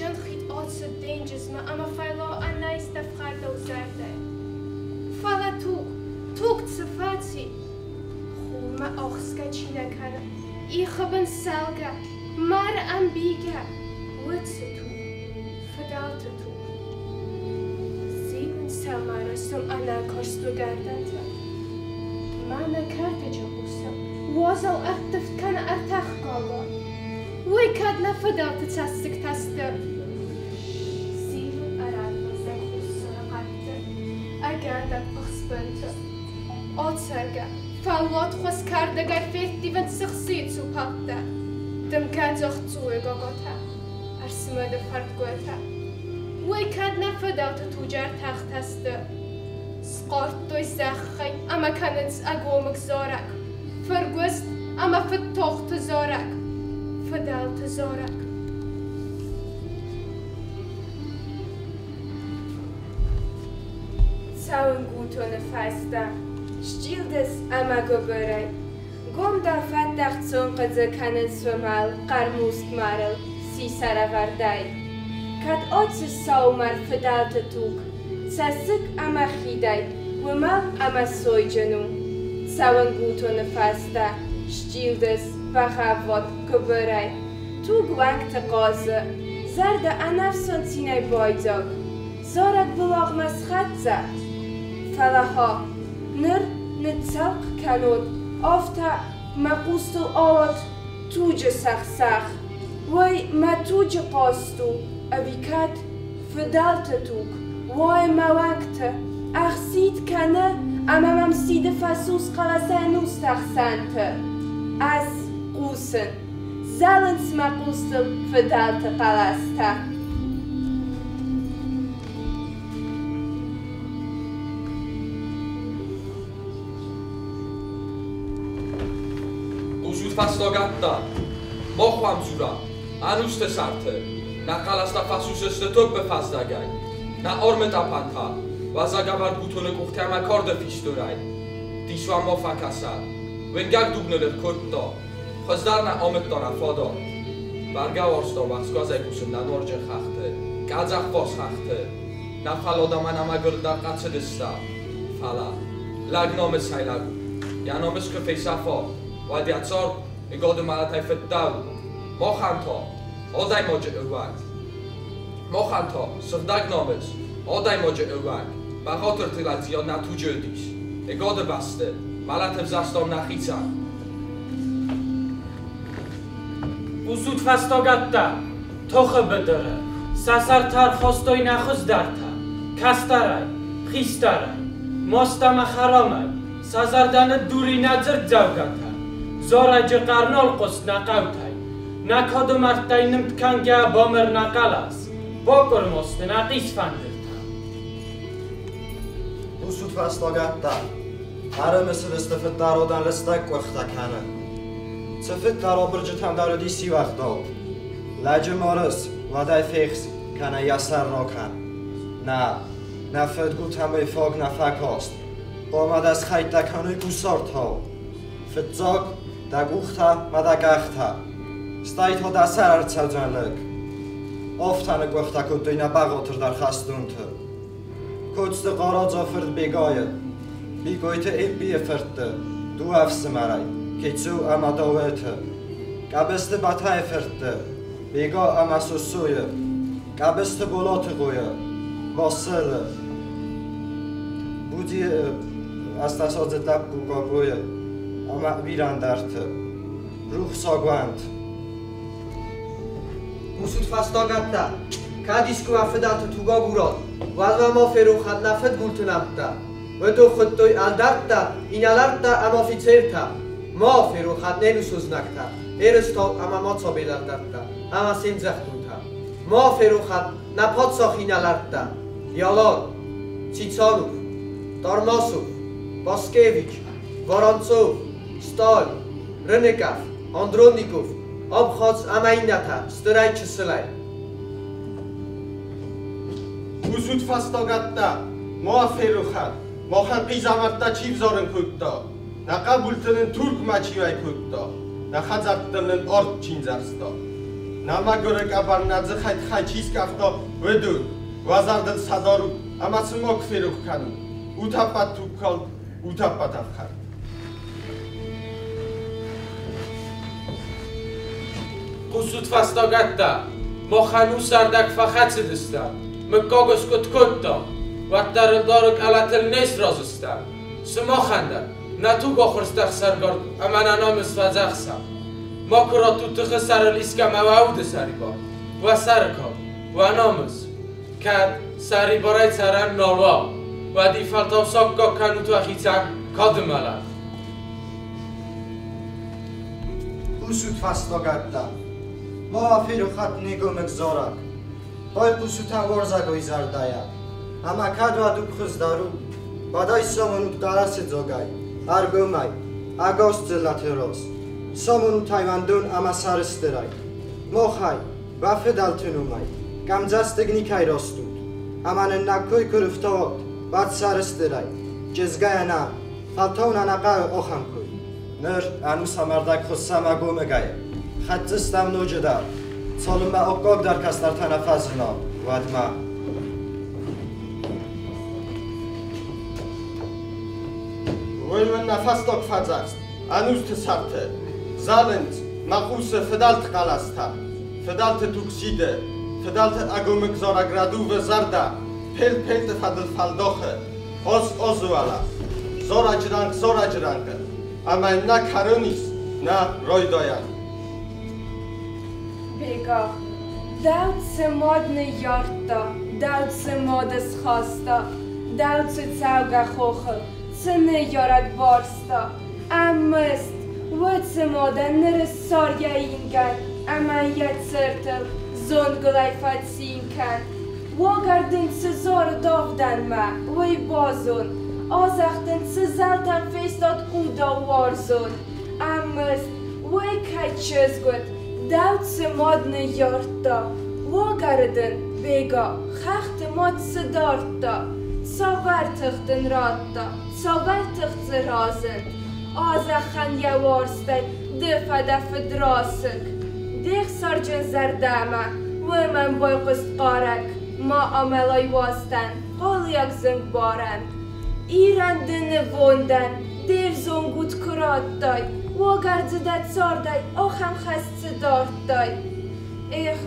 Цъӕхджын хид ацыд денджызмӕ ӕмӕ фӕйлауы ӕнӕист ӕфхӕрдау зӕрдӕ. Фӕлӕ туг, туг цы фӕци? Хурмӕ ӕхсгӕ чи нӕ кӕны, ихы бын сӕлгӕ, мӕры ӕмбийгӕ, уыцы туг, фыдӕлты туг. Зилынц сӕ мӕрайсом ӕнӕкарст уыгӕрдӕнтӕ. Мӕнӕ кӕрдӕджы хъусы уазал ӕрттывд кӕны ӕртӕхгалуан. Уый кӕд нӕ фыдӕлты цӕссыгтӕ сты? Зилын арӕнмӕ зӕххуссӕны хъӕдты, ӕгӕндӕг пыхсбынты. Ацӕргӕ, фӕлладхуыз кӕрдӕгӕй ферттивынц сыхсыйы цупӕлттӕ, дымгӕдзых цъуйы гагатӕ, ӕрсмыды фӕрдгуытӕ. Уый кӕд нӕ фыдӕлты туджы ӕртӕхтӕ сты? Схъардтой зӕххӕй ӕмӕ кӕнынц ӕгомыг зарӕг, фыргуыст ӕмӕ фыдтохты зарӕг, фыдӕлты зарӕг. Цӕуын гутоны фӕстӕ, счъилдыс ӕмӕ гуыбырӕй. Гом дӕр фӕттӕхцон хъыдзы кӕнынц уымӕл хъӕрмуст марыл сисӕрӕвӕрдӕй. Кӕд оцы саумӕр фыдӕлты туг, цӕссыг ӕмӕ хидӕй уымӕл ӕмӕ сойджын у. Цӕуын гутоны фӕстӕ, счъилдыс, бӕгъӕввад, гуыбырӕй. Туг уӕнгты хъазы, зӕрдӕ ӕнӕфсон цинӕй байдзаг. Зарӕг былагъмӕ схӕццӕ. Фӕлӕ ха, ныр ныццӕлхъ кӕнон, афтӕ мӕ хъустыл ауад туджы сӕх-сӕх. Уый мӕ туджы хъаст у, ӕви кӕд фыдӕлты туг, уайы мӕ уӕнгты, ӕхсид кӕны ӕмӕ мӕм сиды фӕсус хъӕлӕсӕй ӕнусты ӕхсӕнты. Ӕз хъусын. Зӕлынц мӕ хъустыл фыдӕлты хъӕлӕстӕ. Хъусут фӕстагӕттӕ, мах уӕм дзурӕм, ӕнусты сӕрты, нӕ хъӕлӕстӕ фӕсус сты топпы фӕздӕгӕй, нӕ армытъӕпӕнтӕ, уазӕгӕвӕрд гутоны къухтӕ ӕмӕ карды фистонӕй. Дис уӕм ма фӕкӕсӕд, уынгӕг дуг ныл ӕркодта, хуыздӕр нӕ амыдта нӕ фадат. Бӕргӕ уарзта уӕхскуӕзӕй кусын нӕ нуарджын хӕхты, къӕдзӕхварс хӕхты. Нӕ фӕллад ӕмӕ нӕ мӕгуыр дӕр хъӕцыдысты. Фӕлӕ лӕг намысӕй лӕг у. Йӕ намыс куы фесӕфа, уӕд йӕ цард ӕгады мӕлӕтӕй фыддӕр у. Махӕн та, адӕймаджы ӕууӕнк. Махӕн та, сыгъдӕг намыс, адӕймаджы ӕууӕнк, бӕгъатырты лӕгдзинад нӕ туджы уыдис. Ӕгады бӕсты, мӕлӕт ӕвзӕрстам нӕхицӕн. Хъусут фӕстагӕттӕ, тохы быдыры, сӕ сӕртӕ ӕрхастой нӕ хуыздӕртӕ, кӕстӕрӕй, хистӕрӕй, маст ӕмӕ хӕрамӕй, сӕ зӕрдӕ ныддури нӕ дзырддзӕугӕтӕ, зарӕджы хъӕр нал хъуыст нӕ хъӕутӕй, нӕ кады мӕрдтӕй нымд кӕнгӕ бамыр нӕ хъӕлӕс, бакуырма сты нӕ хъисфӕндыртӕ. Хъусут фӕстагӕттӕ, ӕрымысыдысты фыддӕродӕн лыстӕг къуыхтӕ кӕнын. Цы фыддӕр абырджытӕм дӕр уыдис иу ӕгъдау. Лӕджы марыс, уӕд ӕй фехс, кӕнӕ йӕ сӕр ракӕн. Нӕ, нӕ фыдгултӕм уый фаг нӕ фӕкаст. Хъуамӕ дӕ схӕйттӕ кӕной кусартау. Фыццаг, дӕ къухтӕ мӕ дӕ къӕхтӕ. Стӕй та дӕ сӕр ӕрцӕудзӕн лыг. Афтӕ ныкъкъуыхтӕ кодтой нӕ бӕгъатырдӕр хӕстонты. Коцты Хъарадза фырт Бегайы, Бикъойты Эппийы фыртты, дыууӕ ӕфсымӕрӕй, Кецу ӕмӕ Дауеты, Къӕбысты Батайы фыртты, Бега ӕмӕ Сосойы, Къӕбысты Болатыхъойы, Басылы, Будийы астасадзы лӕппу Гагойы ӕмӕ бирӕ ӕндӕрты. Рухсаг уӕнт! Хъусут фӕстагӕттӕ, кӕд искуы уӕ фыдӕлты туг агурат, уӕд уӕ ма ферох ӕд нӕ фыдгулты нӕмттӕ. Уыдон хуыдтой ӕлдӕрттӕ, инӕлӕрттӕ ӕмӕ офицертӕ. Ма ферох ӕд не нусон знӕгтӕ, Ерыстау ӕмӕ Мацабел ӕлдӕрттӕ ӕмӕ се мдзӕхдонтӕ. Ма ферох ӕд нӕ паддзах инӕлӕрттӕ Ялан, Цицанов, Тормасов, Паскевич, Воронцов, Сталь, Рыныков, Андронников, Абхаз ӕмӕ иннӕтӕ, стырӕй-чысылӕй. Хъусут фӕстагӕттӕ, ма ферохӕд, махӕн хъизӕмӕрттӕ чи взарын кодта, нӕ хъӕбулты нын Туркмӕ чи уӕй кодта, нӕ хӕдзӕртты нын арт чи ндзӕрста. Нӕ мӕгуыры къӕбӕр нӕ дзыхӕй тыхӕй чи скъӕфта, уыдон, уӕ зӕрдыл сӕ дарут ӕмӕ сын макуы ферох кӕнут, утӕппӕт тугкалд, утӕппӕт ӕфхӕрд. Хъусут, фӕстагӕттӕ, махӕн усӕрдӕг фӕхӕцыдыстӕм, мыггаг скъуыд кодта, уӕддӕр ӕлдары къӕлӕтыл не сразы стӕм. Сымахӕн дӕр нӕ тугахуырст ӕхсаргард ӕмӕ нӕ намыс фӕдзӕхсӕм. Макуы раттут тыхы сӕрыл искӕмӕ уӕ уды сӕрибар, уӕ сӕры кад, уӕ намыс. Кӕд сӕрибарӕй цӕрӕн нал уа, уӕд фӕлтау саккаг кӕнут уӕхицӕн кады мӕлӕт. Хъусут, фӕстагӕттӕ, ма ферох уӕд не гомыг зарӕг. Байхъусут ӕм уарзӕгой зӕрдӕйӕ. Ӕмӕ кӕд уӕ дуг хуыздӕр у, уӕд ӕй самонут хъӕлӕсыдзагӕй, ӕргомӕй, ӕгас дзыллӕты раз. Самонут ӕй уӕндон ӕмӕ сӕрыстырӕй. Махӕй, уӕ фыдӕлты номӕй, къӕмдзӕстыг никӕй растут. Ӕмӕ нын нӕ кой куы рыфтауат, уӕд сӕрыстырӕй, чызгайӕ нӕ, фӕлтау нӕ нӕ хъӕуы ахӕм кой. Ныр ӕнусӕмӕрдӕг хуыссӕм ӕгомыгӕй. Хӕцдзыстӕм ноджыдӕр, цалынмӕ аккагдӕр кӕстӕртӕ нӕ фӕзына, уӕдмӕ. Уый уын нӕ фӕстаг фӕдзӕхст ӕнусты сӕрты. Зӕлынц мӕ хъусы фыдӕлты хъӕлӕстӕ. Фыдӕлты туг сиды, фыдӕлты ӕгомыг зарӕг рӕдувы зӕрдӕ, пел-пелты фӕдыл фӕлдахы, оз-озы уӕлӕ. Зарӕджы рӕнхъ зарӕджы рӕнхъы, ӕмӕ йын нӕ кӕрон ис, нӕ райдайӕн. Бега, дӕу цы мад ныййардта, дӕу цы мад ысхаста, дӕу цы цӕугӕ хохы, цы ныййарӕг барста, ӕммыст, уыцы мадӕн ныр ыссар йӕ ингӕн ӕмӕ йӕ цыртыл зонгуылӕй фӕцин кӕн. Уагӕр дын цы зарыд авдӕнмӕ, уый базон, азӕх дын цы зӕлтӕм фестад удау уарзон. Ӕммыст, уый кӕй чызг уыд, дӕу цы мад ныййардта, уагӕры дын, Бега, хӕхты мад цы дардта, цавӕр тых дын радта, цавӕр тых дзы разынд? А зӕххӕн йӕ уарзтӕй ды фӕдӕ фыдрасыг. Де хсарджын зӕрдӕмӕ уымӕн байхъуыст хъарӕг, ма амӕлай уастӕн, хъалыйаг зынгбарӕн. Ирӕн ды нывондӕн де взонг уд куы радтай, уагӕр дзы дӕ цардӕй ахӕм хӕс цы дардтай? Эх,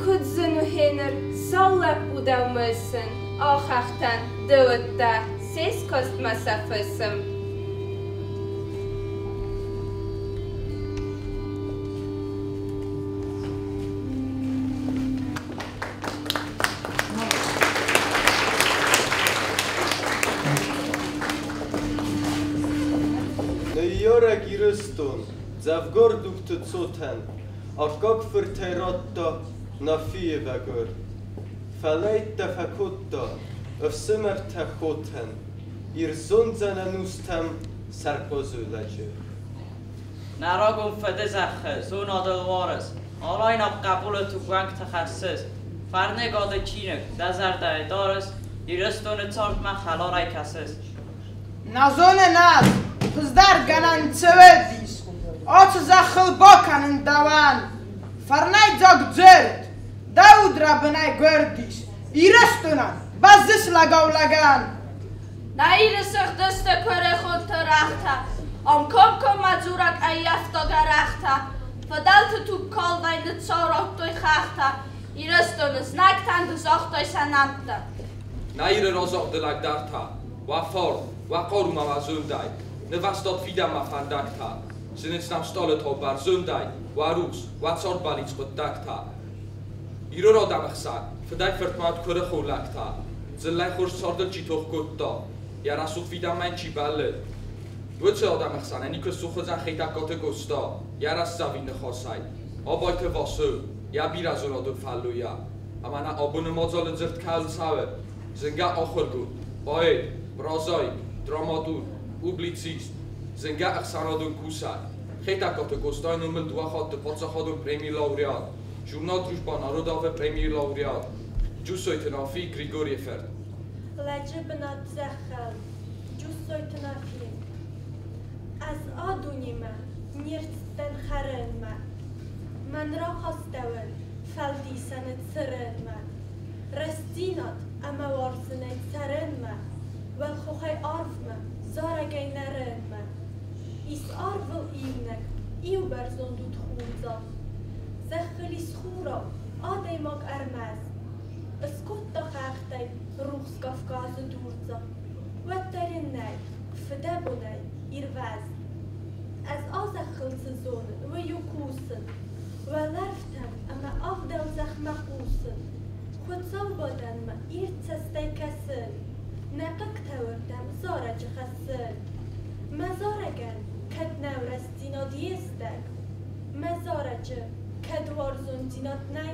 куыд зын у гьеныр сау лӕппу дӕу мысын, а хӕхтӕн ды уыдтӕ се скастмӕ сӕ фысым. Ныййарӕг Ирыстон, дзӕвгар дугты цотӕн аккаг фыртӕй радта Нафийы бӕгуыр. Фӕллӕйттӕ фӕкодта ӕфсымӕртӕ хотӕн, Ир зондзӕн ӕнустӕм сӕрхъуызой лӕджы. Нӕ рагон фыдызӕххы зонадыл уарыс, Алайнаг хъӕбулы тугуӕнгты хӕссыс, Фӕрныгады чиныг дӕ зӕрдӕйы дарыс, Ирыстоны цардмӕ хӕларӕй кӕсыс. Нӕ зонын ӕз, хуыздӕр гӕнӕн цы уыдис, ацы зӕххыл бакӕнын дӕуӕн. Фӕрнӕйдзаг дзырд, дӕ удрӕбынӕй гуырдис, Ирыстонӕн бӕззыс лӕгау лӕгӕн. Нӕ Иры сыгъдысты куырыхонты рӕгътӕ, Ам комкоммӕ дзурӕг ӕййӕфта гӕрӕхтӕ. Фыдӕлты тугкалдӕй ныццарауыдтой хӕхтӕ, Ирыстоны знӕгтӕн ды загътай сӕ нӕмттӕ. Нӕ Иры разагъды лӕгдӕртӕ, уӕ фарн, уӕ хъару ма уӕ зондӕй, нывӕстат фидӕнмӕ фӕндӕгтӕ, зынынц нӕм стъалытау бӕрзондӕй уӕ рухс, уӕ цардбӕллиц хъуыддӕгтӕ. Ирон адӕмы хсӕн фыдӕй-фыртмӕ уыд куырыхон лӕгтӕ, дзыллӕй хорз цардыл чи тох кодта, йӕ рӕсугъд фидӕнмӕ йын чи бӕллыд. Уыцы адӕмы хсӕн никуы цух уыдзӕн Хетӕгкаты Къоста йӕ рӕстдзӕвин ныхасӕй, Абайты Васо йӕ бирӕзонадон фӕллойӕ, ӕмӕ нӕ абоны мадзалы дзырд кӕуыл цӕуы, зынгӕ ахуыргонд, поэт, прозаик, драматург, публицист, зынгӕ ӕхсӕнадон кусӕг, Хетӕгкаты Къостайы номыл дыууӕ хатты паддзахадон премийы лауреат, журнал «Дружба народов-ы премийы лауреат Джусойты Нафи Григорийы фырт. Лӕджы бынат зӕххыл Джусойты Нафи. Ӕз а дунемӕ не рцыдтӕн хӕрынмӕ. Мӕн рахастӕуыд фӕлдисӕны цырынмӕ, Рӕстдзинад ӕмӕ уарзынӕй цӕрынмӕ, Уӕлхохӕй арвмӕ, зарӕгӕй нӕрынмӕ. Ис арвыл иунӕг, иу бӕрзонд уд хурдзау. Зӕххыл ис хурау адӕймаг ӕрмӕст. Ыскодта хӕхтӕй рухс Кавказы дурдзау. Уӕддӕр ын нӕй фыдӕбонӕй ирвӕзт. Ӕз а зӕххыл цы зонын, уый у кусын, Уӕлӕрвтӕм ӕмӕ авдӕлдзӕхмӕ хъусын, Хуыцаубадӕнмӕ ирд цӕстӕй кӕсын, Нӕ хъыгтӕ уырдӕм зарӕджы хӕссын. Мӕ зарӕгӕн кӕд нӕу рӕстдзинад йе стӕг, Мӕ зарӕджы кӕд уарзондзинад нӕй,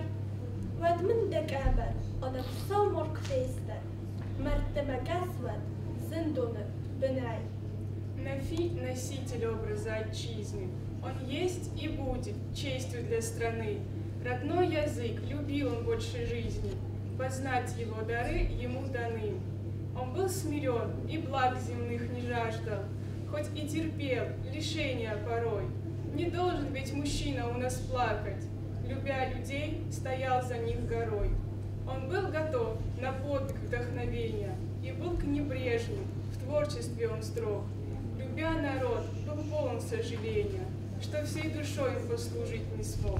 Уӕд мын дӕ къӕбӕр адӕм саумарг фестӕд, Мӕрдты мӕ гӕс уӕд зындоны бынӕй. Нафи – носитель образа отчизны. Он есть и будет честью для страны. Родной язык любил он больше жизни. Познать его дары ему даны. Он был смирен и благ земных не жаждал, хоть и терпел лишения порой. Не должен ведь мужчина у нас плакать. Любя людей, стоял за них горой. Он был готов на подвиг вдохновения и был к небрежным, в творчестве он строг. Любя народ, был полон сожаления, что всей душой им послужить не смог.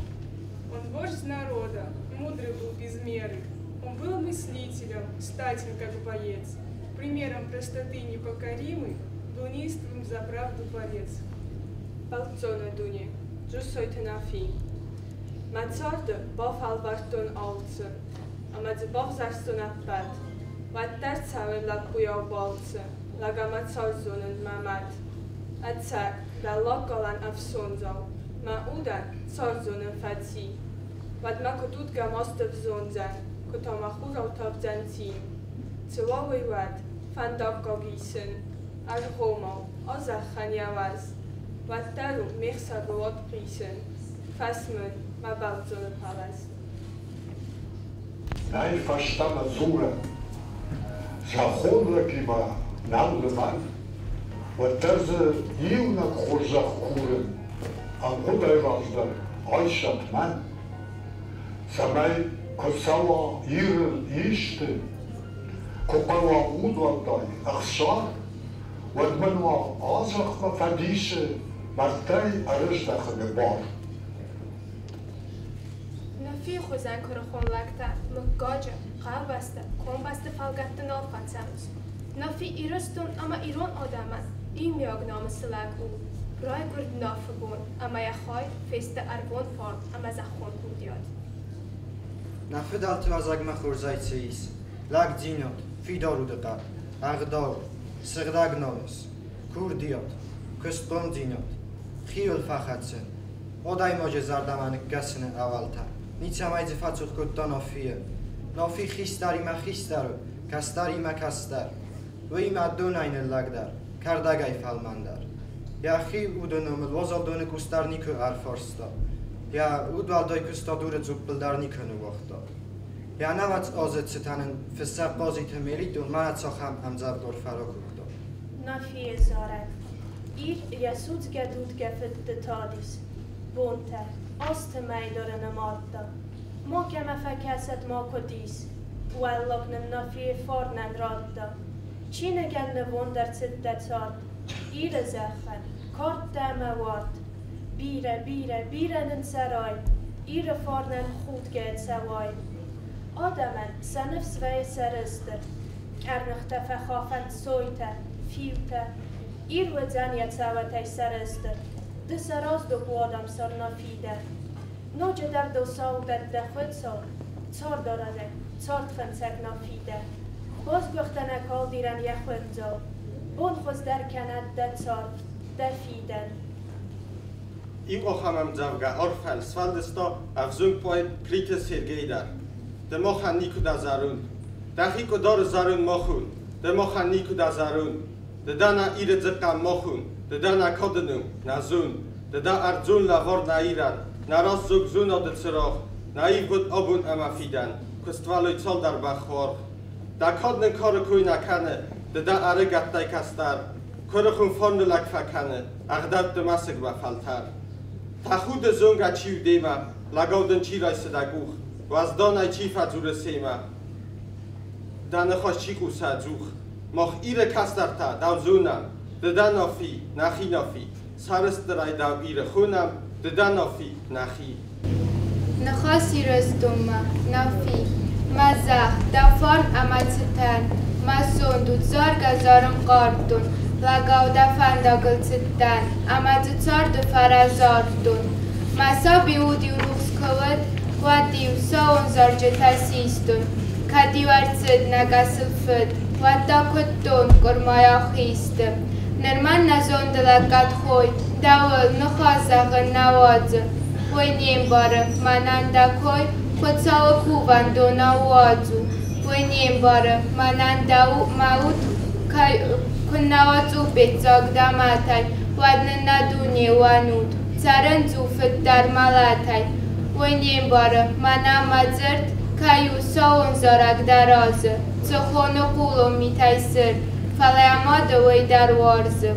Он вождь народа, мудрый был без меры. Он был мыслителем, статен как боец. Примером простоты непокоримый был неистовым за правду борец. Бӕлццоны дуне, Джусойты Нафи. Мӕ царды бафӕлвӕрдтон алцы, Ӕмӕ дзы бавзӕрстон ӕппӕт. Уӕддӕр цӕуын лӕппуйау балцы, Лӕг ӕмӕ цард зонын мӕ мӕт. Ӕцӕг, дӕллаг галӕн ӕфсондзау, Мӕ удӕн цард зонын фӕци. Уӕд мӕ куы дудгӕ маст ӕвзондзӕн, Куы та мӕ хурау тавдзӕн цин. Цы уа уый уӕд, фӕндаггаг исын, Ӕргъомау, а зӕххӕн йӕ уӕз. Уӕддӕр у ме хсӕвы уат хъисын, Фӕсмын, мӕ бӕлццоны пӕлӕз. Нӕй фӕстӕмӕ дзурӕн, зӕххон лӕгимӕ нал лымӕн, уӕддӕр дзы иунӕг хорзӕх курын, ӕмгъуыдӕй раздӕр айсӕт мӕн, цӕмӕй куы цӕуа Ирыл исты, куы хъӕуа удуӕлдай ӕхсар, уӕд мын уа а зӕхмӕ фӕдисы мӕрдтӕй ӕрыздӕхыны бар. Нафийы хуызӕн куырыхон лӕгтӕ мыггаджы, хъӕубӕсты, комбӕсты фӕлгӕтты нал фӕцӕрынц. Нафи Ирыстон ӕмӕ ирон адӕмӕн иумиаг намысы лӕг у. Райгуырд Нафы бон ӕмӕ йӕ хай фесты ӕрвон фарн ӕмӕ зӕххон курдиат. Нӕ фыдӕлты уӕзӕгмӕ хорзӕй цы ис? Лӕгдзинад, фидар удыхъӕд, ӕгъдау, сыгъдӕг намыс, курдиат, куыстхъомдзинад, хиуыл фӕхӕцын, адӕймаджы зӕрдӕмӕ ныккӕсыны ӕууӕлтӕ. Ницӕмӕй дзы фӕцух кодта Нафийы. Нафи хистӕримӕ хистӕр у, кӕстӕримӕ кӕстӕр. Уыимӕ донӕй ныллӕгдӕр, кӕрдӕгӕй фӕлмӕндӕр. Йӕхи уды номыл уазал доны къус дӕр никуы ӕрфарста. Йӕ удуӕлдай куыста дуры цъуппыл дӕр никуы ныууагъта. Йӕ нӕуӕдз азы цытӕн ын фыссӕг Хъазиты Мелитон мӕнӕ цахӕм ӕмдзӕвгар фӕракодта. Нафийы зарӕг. Ир йӕ судзгӕ-дудгӕ фыдты тадис. Бонтӕ, азты мӕйдары нымадта. Макӕмӕ фӕкӕсӕд макуы дис. Уӕллаг нын Нафийы фарнӕн радта. Чиныгӕн нывонд ӕрцыд дӕ цард. Иры зӕххӕн, кардтӕ ӕмӕ уарт. Бирӕ, бирӕ, бирӕ нын цӕрай, Иры фарнӕн худгӕ цӕуай. Адӕмӕн сӕ ныфс вӕййы сӕрыстыр. Къӕрныхтӕ фӕхафӕнт сойтӕ, фиутӕ. Ир уыдзӕн йӕ цӕуӕтӕй сӕрыстыр. Ды сӕ раздзог у адӕмсӕр Нафи дӕ. Ноджыдӕр дыл саудӕд дӕ Хуыцау, цардаразӕг, цардхынцӕг Нафи дӕ. Басгуыхтӕ нӕ калдирӕн йӕ хуындзау. Бон хуыздӕр кӕнӕд дӕ цард, дӕ фидӕн. Иу ахӕм ӕмдзӕвгӕ арфӕн сфӕлдыста ӕвзонг поэт Плиты Сергей дӕр. Ды махӕн никуы дӕ зӕронд. Дӕхи къуыдары зӕронд мах у, ды махӕн никуы дӕ зӕронд. Ды дӕ нӕ Иры дзыхъхъӕн мах у, ды дӕ нӕ кады ном, нӕ зонд. Ды дӕ ӕрдзон лӕвар нӕ Ирӕн, нӕ рӕсугъд зонады цырагъ, нӕ ивгъуыд абон ӕмӕ фидӕн, куыствӕллой цалдӕр бӕхуаргъ. Дӕ кад нын кары кой нӕ кӕны, ды дӕ ӕрыгӕттӕй кӕстӕр. Куырыхон фарны лӕг фӕкӕны, ӕгъдӕутты мӕсыгмӕ фӕлтӕр. Тӕхуды зонгӕ чи у демӕ, лӕгау дын чи райсы дӕ къух. Уӕзданӕй чи фӕдзуры семӕ, дӕ ныхас чи хъусы ӕдзух. Мах Иры кӕстӕртӕ дӕу зонӕм, ды дӕ Нафи, нӕхи Нафи, сӕрыстырӕй дӕу Иры хонӕм, ды дӕ Нафи, нӕхи. Ныхас Ирыстонмӕ, Нафи. Мӕ зӕхх, дӕ фарн ӕмӕ цытӕн, мӕ сонт уд заргӕ-зарын хъардтон, лӕгау дӕ фӕндагыл цыдтӕн ӕмӕ дзы царды фӕрӕз ардтон. Мӕ саби уд-иу рухс куы уыд, уӕд-иу сӕууон зарджытӕ систон. Кӕд-иу ӕрцыд нӕ гӕсыл фыд, уӕд та куыдтон къуырмайӕ хисты. Нырма нӕ зонды лӕггад хой, дӕуыл ныхас зӕгъын нӕ уадзы. Уый не мбары, мӕнӕн дӕ кой Хуыцауы кувӕндонау уадз у. Уый не мбары, мӕнӕн дӕ мӕ уд кӕй куыннӕуа цъуппеддзаг дӕ мӕтӕй, уӕд нын нӕ дуне у ӕнуд. Цӕрын дзу фыддӕр мӕлӕтӕй. Уый не мбары, мӕнӕ мӕ дзырд кӕй у сауон зарӕг дӕ разы, цы хоны хъулон митӕй сырд, фӕлӕ йӕ мады уый дӕр уарзы.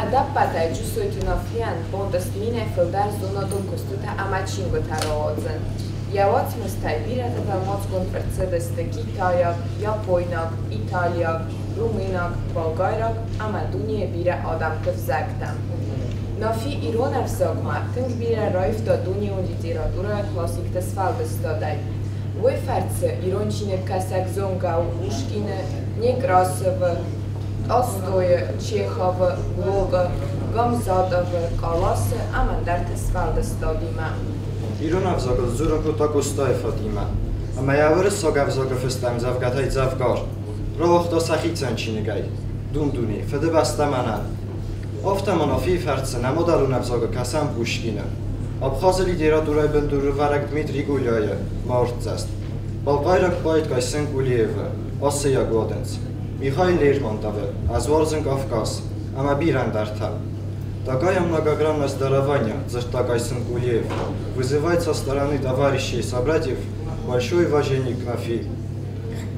Ӕдӕппӕтӕй Джусойты Нафийӕн бантыст минӕй фылдӕр зонадон куыстытӕ ӕмӕ чингуытӕ рауадзын. Йӕ уацмыстӕй бирӕтӕ тӕлмацгонд ӕрцыдысты китайаг, япойнаг, италиаг, румынаг, болгайраг ӕмӕ дунейы бирӕ адӕмты взӕгтӕм. Нафи ирон ӕвзагмӕ тынг бирӕ раивта дунеон литературӕйы классикты сфӕлдыстадӕй. Уый фӕрцы ирон чиныгкӕсӕг зонгӕ у Пушкины, Некрасовы, Толстойы, Чеховы, Блокы, Гамзатовы, Къаласы ӕмӕ ӕндӕрты сфӕлдыстадимӕ. Ирон ӕвзагыл дзурын кодта Къостайы Фатимӕ, ӕмӕ йӕ уырыссаг ӕвзагы фыст ӕмдзӕвгӕтӕй дзӕвгар рауагъта сӕ хицӕн чиныгӕй «Дун-дуне, Фыдыбӕстӕ мӕнӕн». Афтӕ ма Нафийы фӕрцы нӕ мадӕлон ӕвзагы кӕсӕм Пушкины, Абхазы литературӕйы бындурӕвӕрӕг Дмитрий Гуляйы «Мӕрддзӕст», балхъайраг поэт Кайсын Кулиевы «Асыйаг уадындз», Михаил Лермонтовы «Ӕз уарзын Кавказ» ӕмӕ бирӕ ӕндӕртӕ. Такая многогранность дарования, дзырдта Кайсын Кулиев, вызывает со стороны товарищей и собратьев большое уважение к Нафи.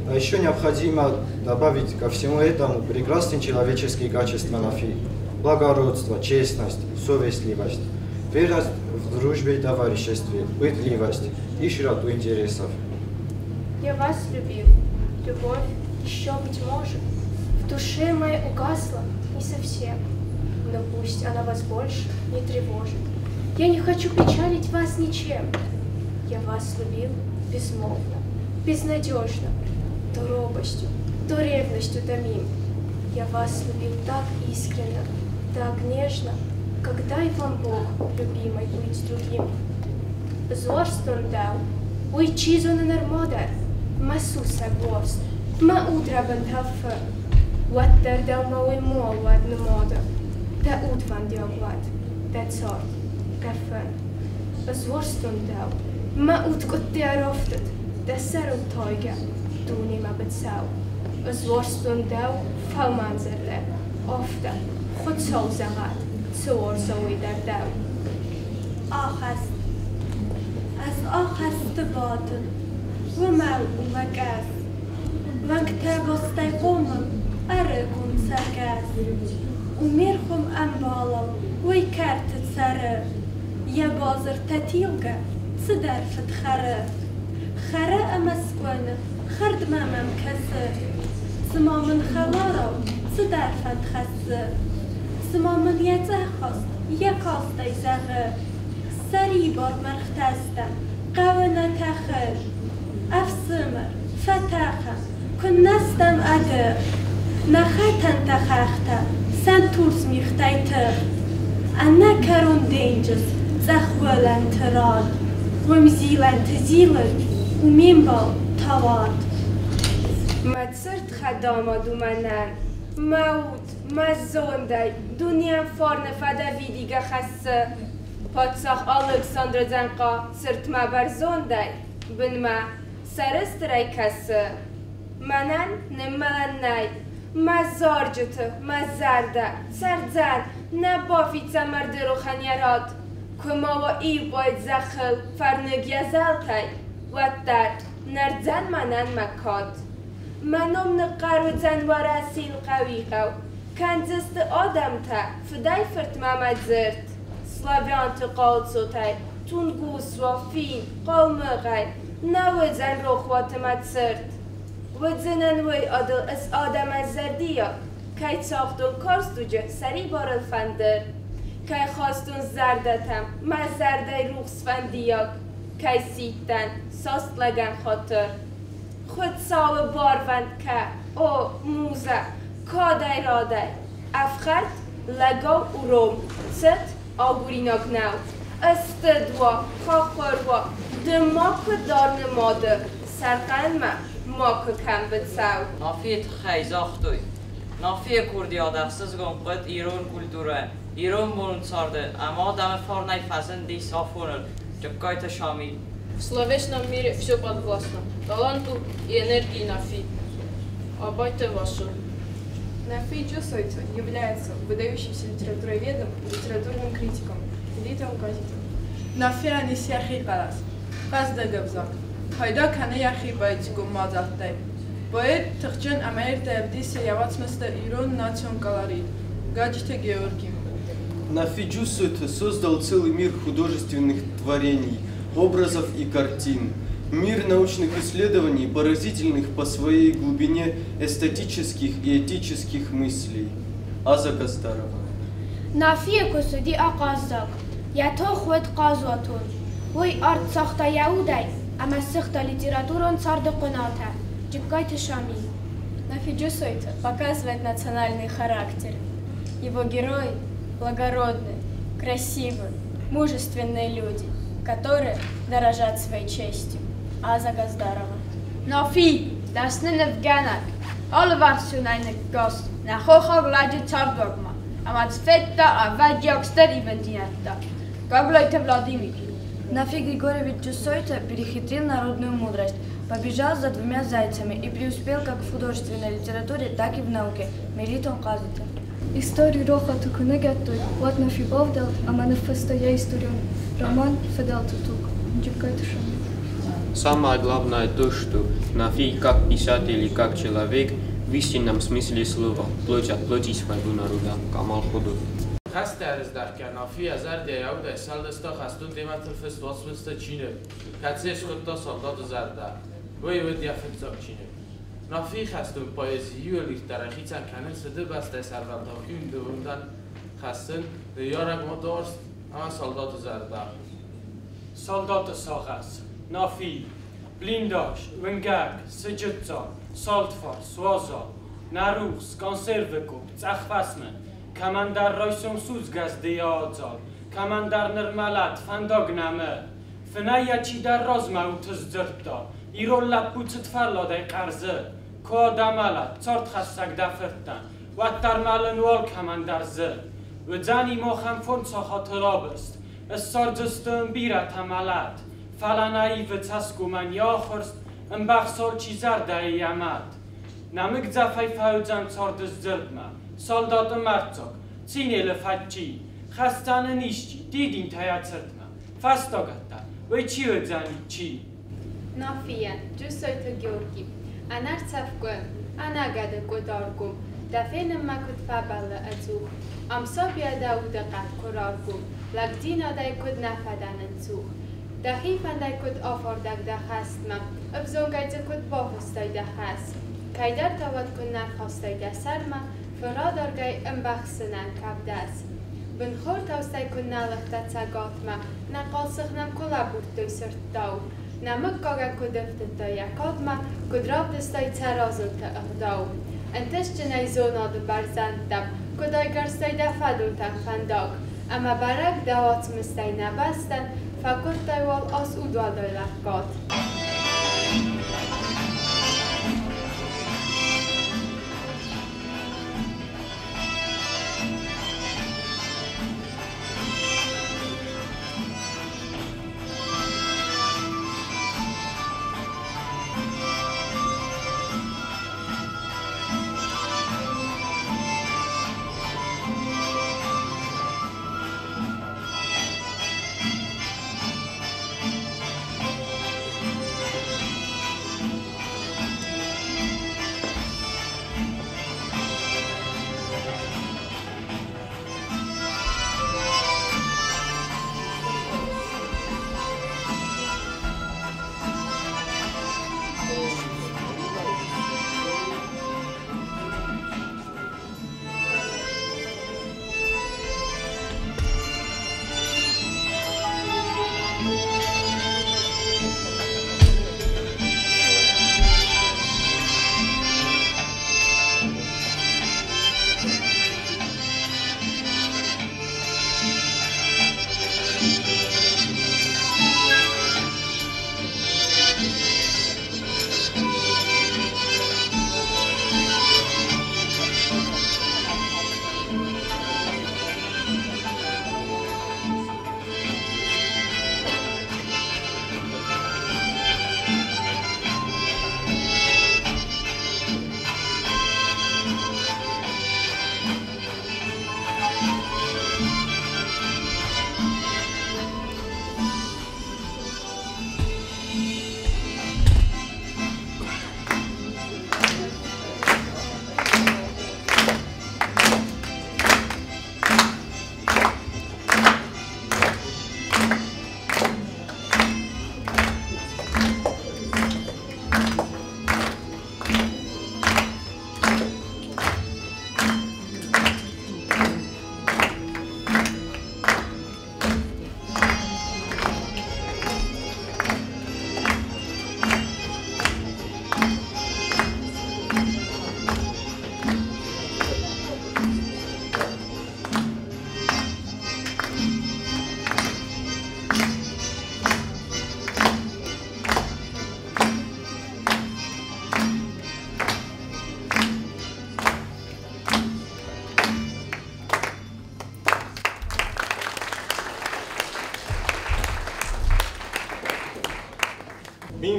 А еще необходимо добавить ко всему этому прекрасные человеческие качества Нафи. Благородство, честность, совестливость, верность в дружбе и товариществе, пытливость и широту интересов. Я вас любил. Любовь еще, быть может, в душе моей угасла не совсем. Но пусть она вас больше не тревожит. Я не хочу печалить вас ничем. Я вас любил безмолвно, безнадежно, то робостью, то ревностью томим. Я вас любил так искренно, так нежно, как дай вам Бог, любимой, быть другим. Уарзтон дӕу, уый чи зоны нырма дӕр, мӕ сусӕг уарзт, мӕ удрӕбын тӕлфы. Уӕддӕр дӕумӕ уый ма уӕд нымады, дӕ удвӕндиаг уӕд, дӕ цард, дӕ фын. Ӕз уарзтон дӕу, мӕ уд къуытты ӕрӕфтыд, дӕ сӕрыл тайгӕ, дунемӕ быцӕу. Ӕз уарзтон дӕу фӕлмӕнзӕрдӕ, афтӕ, Хуыцау зӕгъӕд, цы уарза уый дӕр дӕу. Ахӕст. Ӕз ахӕсты бадын, уымӕл у мӕ кӕс. Уӕнгтӕ бастӕй хъомыл, ӕрыгон цӕргӕс. У ме рхуым ӕмбалау, уый кӕрты цӕры. Йӕ базыртӕ тилгӕ, цыдӕр фыд хӕры. Хӕры ӕмӕ скъуыны, хӕрдмӕ мӕм кӕсы. Цыма мын хӕларау цыдӕр фӕнд хӕссы. Цыма мын йӕ цъӕхахст, йӕ кастӕй зӕгъы: Сӕрибар мӕргътӕ стӕм, хъӕуы нӕ тӕхын. Ӕфсымӕр, фӕтӕхӕм, куыннӕ стӕм ӕдых. Нӕ хӕтӕнтӕ хӕхтӕ, сӕнтурс мигътӕй тых. Ӕнӕкӕрон денджыз, цъӕх уылӕнты рад. Уым зилӕнты зилын у ме мбал тауад. Мӕ цырт хӕдамад у мӕнӕн, мӕ уд, мӕ зондӕй дунейӕн фарны фӕдӕвидигӕ хӕссы. Паддзах Алыксандры дзӕнхъа цыртмӕ бӕрзондӕй, бынмӕ, сӕрыстырӕй кӕсы. Мӕнӕн ныммӕлӕн нӕй, мӕ зарджыты, мӕ зӕрдӕ цӕрдзӕн, нӕ бафиддзӕн мӕрдырохӕн йӕ рад. Куы ма уа иу поэт зӕххыл фӕрныг йӕ зӕлтӕй, уӕддӕр нӕрдзӕн мӕнӕн мӕ кад. Мӕ ном ныхъхъӕр уыдзӕн Уӕрӕсейыл хъӕуи-хъӕу, кӕндзысты адӕмтӕ фыдӕй-фыртмӕ мӕ дзырд. Славянты хъалцотӕй, Тунгусва, Фин, Хъалмыхъӕй, нӕ уыдзӕн рохуаты мӕ цырт. Уыдзынӕн уый адыл ӕз адӕмӕн зӕрдиаг, кӕй цагътон карз дуджы сӕрибарыл фӕндыр, кӕй хастон зӕрдӕтӕм мӕ зӕрдӕйы рухс фӕндиаг, кӕй сидтӕн саст лӕгӕн хатыр. Хуыцауы барвӕнд кӕ, о, музӕ, кадӕй-радӕй, ӕфхӕрд лӕгау уром, цыт агуринаг нӕу. Ыстыд уа, хахуыр уа, ды макуы дар нымады, сӕрхъӕнмӕ макуы кӕн быцӕу. Нафийы тыххӕй загътой: Нафийы курдиат ӕхсызгон хъуыд ирон культурӕ, ирон монон царды ӕмӕ адӕмы фарнӕй фӕзындис афоныл Джыккайты Шамил. В словесном мире все подвластно таланту и энергии Нафи. Абайты Васо. Нафи Джусойты является выдающимся литературоведом и литературным критиком, литером газеты. Нафийӕн ис йӕхи хъӕлӕс, хъӕздыг ӕвзаг, пайда кӕны йӕхи поэтикон мадзӕлттӕй. Поэт тыхджын ӕмӕ ирдӕй ӕвдисы йӕ уацмысты ирон национ колорит. Гаджиты Георги. Нафи Джусойты создал целый мир художественных творений. образов и картин, мир научных исследований, поразительных по своей глубине эстетических и этических мыслей. Аза Газдарова. Нафийы куы цыди ахъаззаг, йӕ тох уыд хъазуатон. Уый арт цагъта йӕ удӕй ӕмӕ сыгъта литературон царды хъуынатӕ. Джыккайты Шамил. Нафи Джусойты показывает национальный характер. Его герои благородны, красивы, мужественные люди, которые дорожат своей честью. Аза Газдарова. Нафи, дӕсны нывгӕнӕг, алыварсонӕй ныккаст нӕ хохаг лӕджы цардуагмӕ ӕмӕ дзы федта ӕвӕджиаг стыр ивындзинӕдтӕ. Гаглойты Владимир. Нафи Григорьевич Джусойты перехитрил народную мудрость, побежал за двумя зайцами и преуспел как в художественной литературе, так и в науке. Мелитон Хъазиты. Истори рохуаты куы ныгӕдтой, уӕд Нафи бавдӕлд ӕмӕ ныффыста йӕ историон роман Фыдӕлты туг. Джыккайты Шамил. Самое главное то, что Нафи как писатель и как человек в истинном смысле слова, плоть от плоти своего народа. Камал Ходов. Хӕсты ӕрыздӕхгӕ Нафи йӕ зӕрдӕйы аудӕй сӕлдӕста хӕстон темӕтыл фыст уацмысты чиныг, кӕцыйы схуыдта Салдаты зӕрдӕ. Уый уыд йӕ фыццаг чиныг. Нафийы хӕстон поэзи иуыл ирддӕрӕй хицӕн кӕнынц Фыдыбӕстӕйы сӕрвӕлтау хиуындывондӕн хӕссын, ныййарӕг мады уарзт ӕмӕ салдаты зӕрдӕ. Салдаты сагъӕс, Нафи, блиндаж, уынгӕг, сыджытдзаг, салдфарс, уазал, нӕ рухс, консервы къопп, цъӕх фӕсмын, кӕмӕндӕр райсом судзгӕ здыйӕ адзал, кӕмӕндӕр ныр мӕлӕт, фӕндаг нӕмы. Фынӕйӕ чидӕр размӕ уты сдзырдта, ирон лӕппу цыдфӕлладӕй хъӕрзы, куы адӕмӕлат, цардхӕссӕг дӕ фырттӕн, уӕддӕр мӕлын уал кӕмӕндӕр зы. Уыдзӕни махӕн фондз сахаты рабырст, Ыссардзысты ын бирӕтӕ мӕлӕт, Фӕлӕ нӕ ивы цӕсгомӕн йӕ ахуырст, Ӕмбӕхсы алчи зӕрдӕйы йӕ мӕт. Нӕмыгдзӕфӕй фӕуыдзӕн царды сдзырдмӕ, Салдаты мӕрддзаг, цинелы фӕдджи, Хӕсдзӕн ын исчи дидинтӕ йӕ цыртмӕ, Фӕстагӕттӕ, уый чи уыдзӕни, чи? Нафийӕн, Джусойты Георги, Ӕнӕрцӕф куы, ӕнӕгӕды къуыдаргом, Дӕ фенынмӕ куыд фӕбӕллы ӕдзух. Ам сабийӕ дӕ удыхъӕд куы раргом, Лӕгдзинадӕй куыд нӕ фӕдӕ нынцух. Дӕхи фӕндӕй куыд афардӕг дӕ хӕстмӕ, Ӕвзонгӕй дзы куыд бафыстай дӕ хӕс. Кӕйдӕртӕ уӕд куы нӕ рхастай дӕ сӕрмӕ, Фырадаргӕй ӕмбӕхсынӕн кӕвдӕс. Бынхортаустӕй куы нӕ лыгътӕ цӕгатмӕ, Нӕ хъалсых нӕм куы лӕбурдтой сырдтау. Нӕ мыггагӕн куыд ӕфтыдтай йӕ кадмӕ, Куыд равдыстай Цӕразонты ӕгъдау. Ӕнтыстджынӕй зонады бӕрзӕндтӕм, Куыд айгӕрстай дӕ фӕдонтӕн фӕндаг. Ӕмӕ бӕрӕг дӕ уацмыстӕй нӕ бӕстӕн, Фӕкодтай уал ас удуӕлдай лӕггад.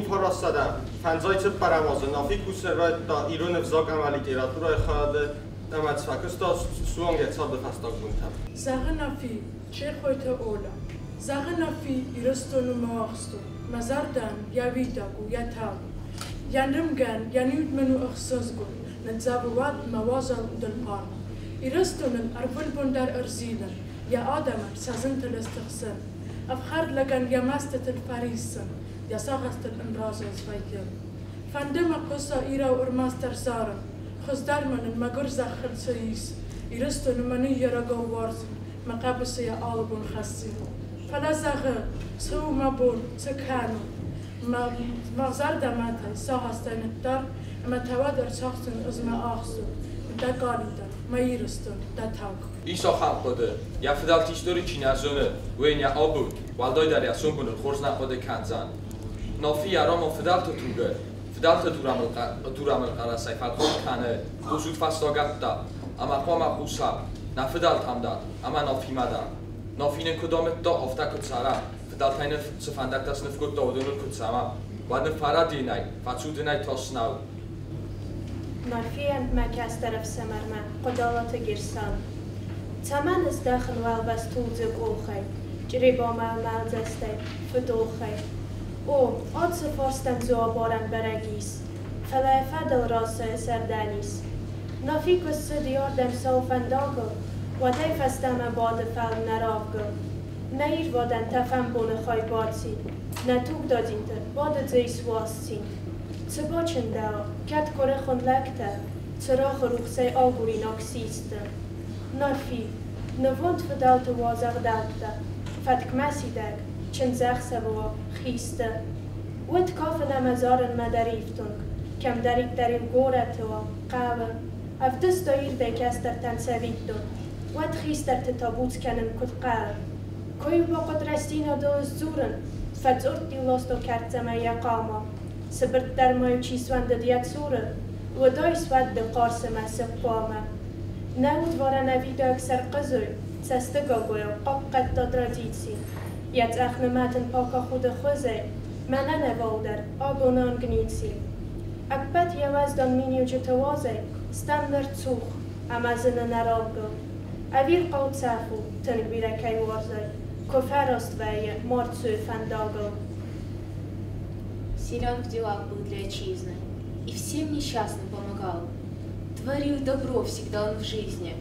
1954 азы Нафи кусын райдыдта ирон ӕвзаг ӕмӕ литературӕйы хайады ӕмӕ фӕкуыста суанг йӕ царды фӕстаг бонтӕм. Зӕгъы Нафи, Чехойты Оля. Зӕгъы Нафи, Ирыстоны мӕ ахстон, мӕ зӕрдӕн йӕ уидаг у, йӕ таг. Йӕ нымгӕн, йӕ ниуд мын у ӕхсызгон, ныдзӕвы уӕд мӕ уазал удыл хъарм. Ирыстоныл ӕрвылбон дӕр ӕрзилын, йӕ адӕмӕн сӕ зынтыл ыстыхсын. Ӕфхӕрд лӕгӕн йӕ мӕстытыл фӕриссын, йӕ сагъӕстыл ын разы ысвӕййын. Фӕнды мӕ хъуыса Ирау ӕрмӕстдӕр зарын, хуыздӕр ма нын мӕгуыр зӕххыл цы ис. Ирыстоны мӕ ныййарӕгау уарзын, мӕ хъӕбысы йӕ алы бон хӕссын. Фӕлӕ зӕгъы, цы у мӕ бон, цы кӕнон? Мӕ зӕрдӕ мӕтӕй, сагъӕстӕй ныттар, ӕмӕ та уӕд ӕрцахсын ӕз мӕ ахстон, дӕ къалиутӕ, мӕ Ирыстон, дӕ таг. Ис ахӕм хъуыды, йӕ фыдӕлты истори чи нӕ зоны, уый йын йӕ абон, уӕлдайдӕр йӕ сомбоныл хорз нӕ хъуыды кӕндзӕн. Нафи йӕ роман Фыдӕлты туг-ы фыдӕлты дурамыл хъӕлӕсӕй фӕлхатт кӕны, хъусут фӕстагӕттӕ, ӕмӕ хъуамӕ хъуса нӕ фыдӕлтӕм дӕр ӕмӕ Нафимӕ дӕр. Нафи нын куыд амыдта, афтӕ куыд цӕра, фыдӕлтӕй нын цы фӕндӕгтӕ сныв кодта, уыдоныл куыд цӕуа, уӕд нын фӕрӕдийынӕй, фӕцудынӕй тас нӕу. Нафийӕн мӕ кӕстӕр ӕфсымӕрмӕ Хъодалаты Герсан. Цӕмӕн ыздӕхын уӕлвӕз тулдзы къохӕй, Чъребамӕ мӕлдзӕстӕй, фыдохӕй? О, ацы фарстӕн дзуапп арӕн бӕрӕг ис, Фӕлӕ йӕ фӕдыл расайы сӕрдӕнис. Нафи куы ссыди ардӕм сау фӕндагыл, Уӕдӕй фӕстӕмӕ бады фӕлм нӕ равгыл. Нӕ ирвадӕн тӕфӕн боны хай баци, Нӕ тугдадзинты бады дзы ис уаз цин. Цы бачындӕуа, кӕд куырыхон лӕгтӕ Цырагъы рухсӕй агуринаг систы? Нафи, нывонд фыдӕлты уаз ӕгъдӕуттӕ, Фӕткмӕ сидӕг, чындзӕхсӕвы уа, хисты. Уыд кафын ӕмӕ зарынмӕ дӕр ифтонг, Кӕмдӕриддӕр-иу горӕты уа, хъӕуы. Ӕвдыста ирдӕй кӕстӕртӕн цӕвиттон, Уӕд хистӕрты та буц кӕнын куыд хъӕуы. Куы-иу бахъуыд рӕстдзинадыл ысдзурын, Фӕцъортт-иу ласта кӕрддзӕмӕй йӕ хъама. Сыбыртт дӕр ма-иу чи суӕндыд йӕ цуры, Уыдайс уӕд ды Хъарсы мӕсыг хъуамӕ. Нӕ удварӕн ӕвидаг сӕрхъызой, Цӕстыгагуыйау хъахъхъӕдта традици. Йӕ цъӕх нымӕтын пака худы хуызӕй Мӕнӕн ӕвалдӕр абоны онг ници. Ӕппӕт йӕ уӕздан миниуджыты уазӕй Стӕм ныр цух, ӕмӕ зыны нӕ равгыл. Ӕвирхъау цӕф у, тынг бирӕ кӕй уарзай, Куы фӕраст вӕййы мӕрддзой фӕндагыл. Силен в делах был для отчизны и всем несчастным помогал. Творил добро всегда он в жизни,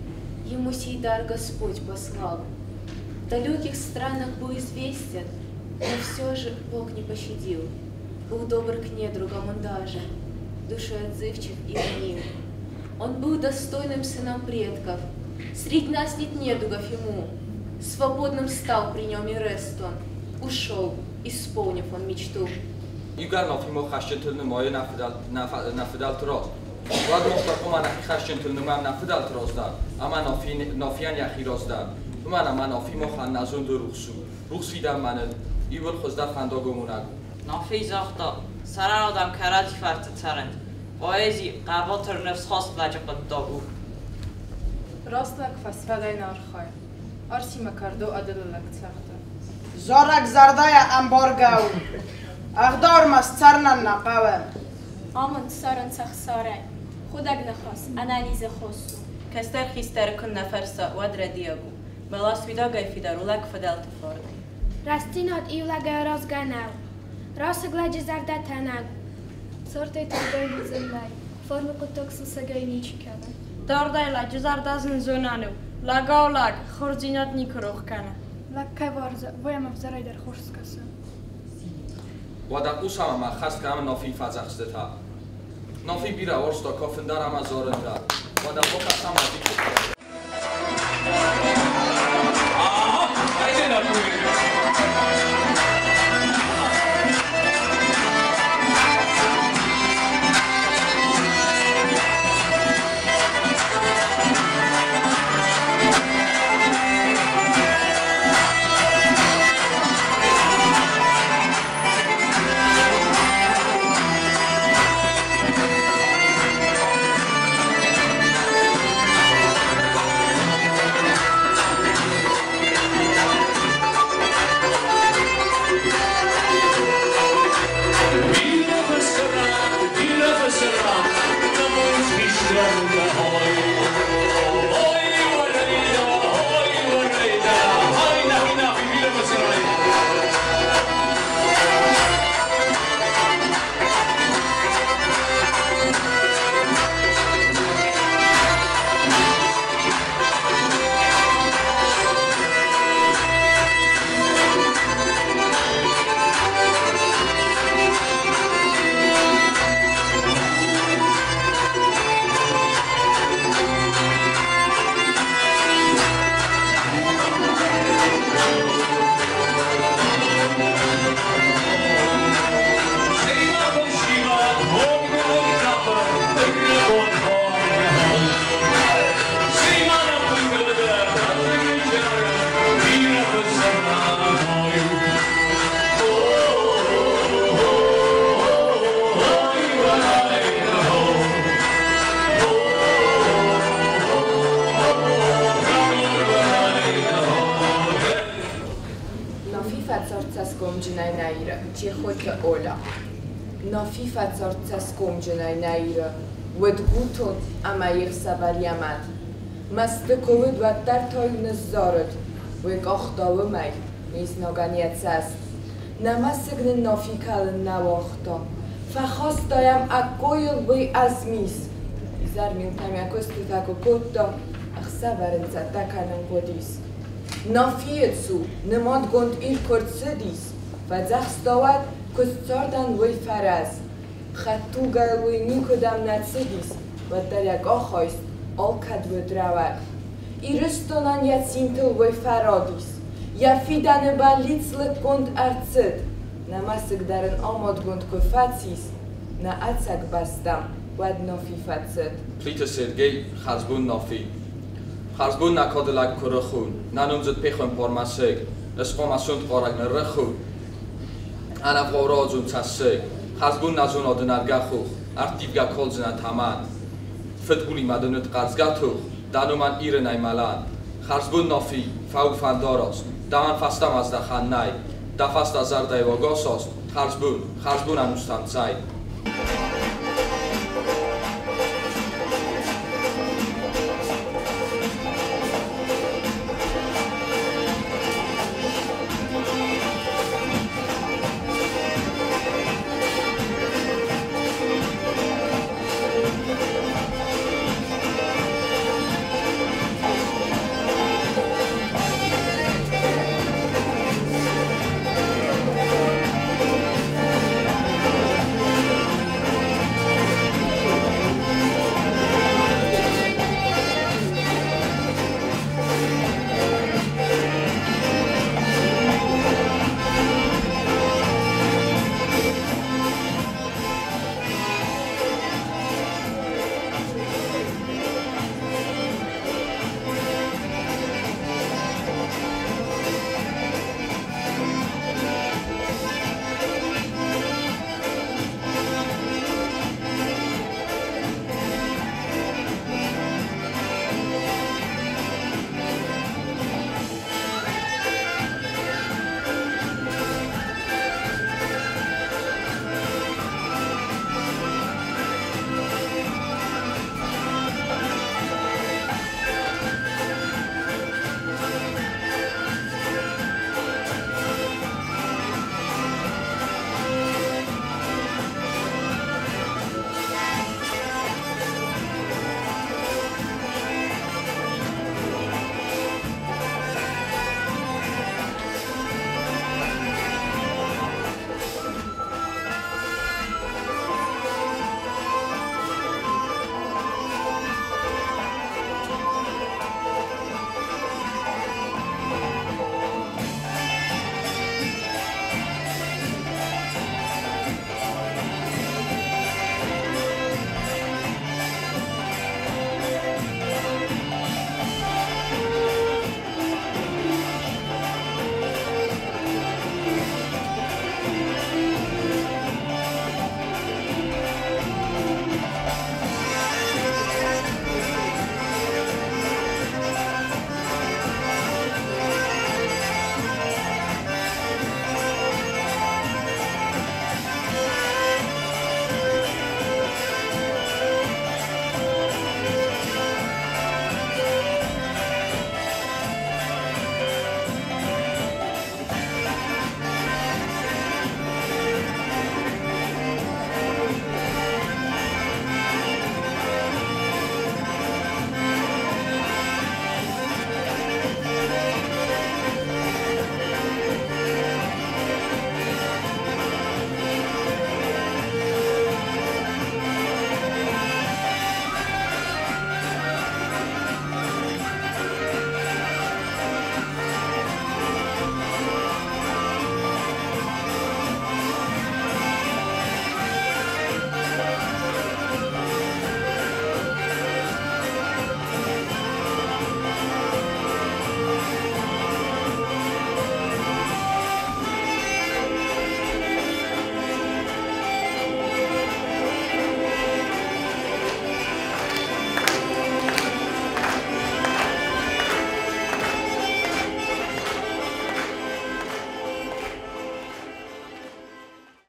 ему сей дар Господь послал. В далеких странах был известен, но все же Бог не пощадил. Был добр к недругам он даже, душой отзывчив и раним. Он был достойным сыном предков, среди нас нет недугов ему. Свободным стал при нем Ирестон, ушел, исполнив он мечту. Иугӕр Нафимӕ хӕсджынтыл нымайы нӕ фыдӕлты раз, уӕд мах дӕр хъуамӕ нӕхи хӕсджынтыл нымайӕм нӕ фыдӕлты раз дӕр ӕмӕ Нафийӕн йӕхи раз дӕр. Уымӕн ӕмӕ Нафи махӕн нӕ зонды рухс у, рухс фидӕнмӕ нын иууыл хуыздӕр фӕндагамонӕг у. Нафи загъта, Сӕрӕн адӕм кӕрӕдзи фӕрцы цӕрӕнт. Поэзи хъӕбатыр ныфсхаст лӕджы хъуыддаг у. Раст лӕг фӕсвӕдӕй нӕ архайы, арсимӕ кӕрдо ӕдылы лӕг цӕгъды. Зарӕг зӕрдӕйӕ ӕмбаргӕ у. Ӕгъдау ӕрмӕст цӕрынӕн нӕ хъӕуы. Амонд ссарын цӕхсарӕй. Худӕг ныхас, ӕнӕнизы хос у. Кӕстӕр хистӕры куыннӕ фӕрса, уӕд рӕдийаг у. Бӕлас уидагӕй фидар у лӕг фыдӕлты фарнӕй. Рӕстдзинад иу лӕгӕй аразгӕ нӕу. Расыг лӕджы зӕрдӕ тӕнӕг у. Цардӕй тынгдӕр лидзӕн нӕй, фарны хъуыддаг сусӕгӕй ничи кӕны. Дардӕй лӕджы зӕрдӕ зын зонӕн у. Лӕгау лӕг, хорздзинад никуы рох кӕны. Лӕг кӕй уарзы, уый ӕм ӕвзӕрӕй дӕр хорз скӕсы. Уӕдӕ хъусӕм ӕмӕ ӕххӕст кӕнӕм Нафийы фӕдзӕхстытӕ. Нафи бирӕ уарзта кафын дӕр ӕмӕ зарын дӕр. Уӕдӕ бакӕсӕм Нафийы куыстытӕ. Чехойты Оля. Нафи фӕцард цӕсгомджынӕй нӕ Иры, Уыд гутон ӕмӕ йе хсӕвӕр йӕ мад. Мӕсты куы уыд, уӕддӕр та-иу ныззарыд, Уый къахта уымӕй не знагӕн йӕ цӕст. Нӕ мӕсыг нын Нафи кӕлын нӕ уагъта, Фӕхаста йӕм ӕккойыл уый ӕзмис. Изӕрмилтӕм йӕ куыстытӕ куы кодта, Ӕхсӕвӕр ын цӕттӕ кӕнын хъуыдис. Нафийы цу, нымадгонд ир куы рцыдис, Фӕдзӕхста уӕд, куыдз цардӕн уый фӕрӕз. Хӕдтулгӕйыл уый никуыдӕм нӕ цыдис, уӕддӕр йӕ къахайст алкӕд уыд рӕуӕг. Ирыстонӕн йӕ цинтыл уый фӕрадис, йӕ фидӕны бӕллиц лыггонд ӕрцыд. Нӕ мӕсыг дӕр ын амадгонд куы фӕцис, нӕ ӕцӕг бӕстӕм уӕд Нафи фӕцыд. Плиты Сергей, Хӕрзбон, Нафи. Хӕрзбон, нӕ кады лӕг куырыхон, нӕ номдзыд пехуымпар мӕсыг, Ысхъомӕ сонт хъарӕг ныррыху, ӕнӕвгъау рауадзон цӕссыг. Хӕрзбон, нӕ зонады нӕргӕ хох, ӕрттивгӕ калдзынӕ тӕмӕн. Фыдгулимӕ дын уыд хъӕрзгӕ тох, дӕ номӕн Иры нӕй мӕлӕн. Хӕрзбон, Нафи, фӕу фӕндараст, дӕуӕн фӕстӕмӕ здӕхӕн нӕй. Дӕ фӕстӕ зӕрдӕйы уаг асаст, хӕрзбон, хӕрзбон ӕнустӕм цӕй.